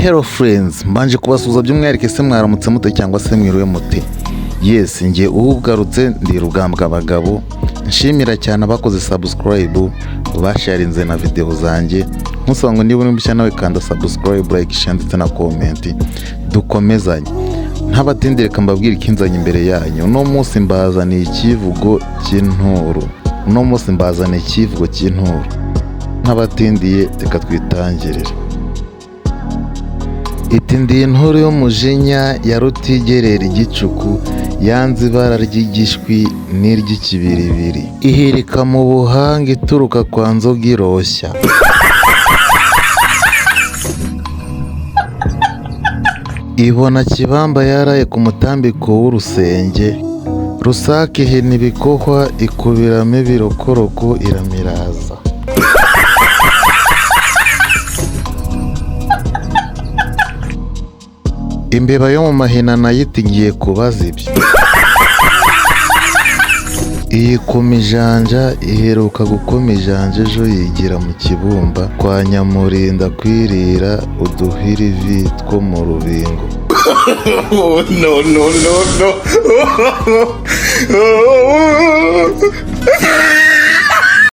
Hello friends, mbanje kubasuhuza by'umwihariko. Ese mwaramutse mute cyangwa se mwiriwe mute? Yes, njye ugarutse ndi Rugambwa abagabo. Nshimira cyane abakoze subscribe, basharinze na video zanjye. Nkusaba ngo niba uri mushya nawe kanda subscribe, like, share ndetse na comment, dukomezanye. Ntabatindire, reka mbabwire ikinzanye imbere yanyu uno munsi. Mbazaniye ikivugo cy'inturo uno munsi, mbazaniye ikivugo cy'inturo. Ntabatindiye, reka twitangirire. Iti: "Ndi intore y'umujinya ya rutigerera igicuku, yanze ibara ry'igishwi n'iry'ikibiribiri, ihirika mu buhanga ituruka kwa Nzoga iroshya." Ibona Kibamba yaraye ku mutambiko w'urusenge, Rusake ihina ibikohwa ikubiramo ibirokoroko iramiraza. Imbeba yo mu mahina nayo iti: "Ngiye kubaza ibyo." Iyikoma ijanja, iheruka gukoma ijanja ejo, yigira mu kibumba kwa Nyamurinda kwirira uduhirivi two mu rubingo. Oh, no, no, no, no.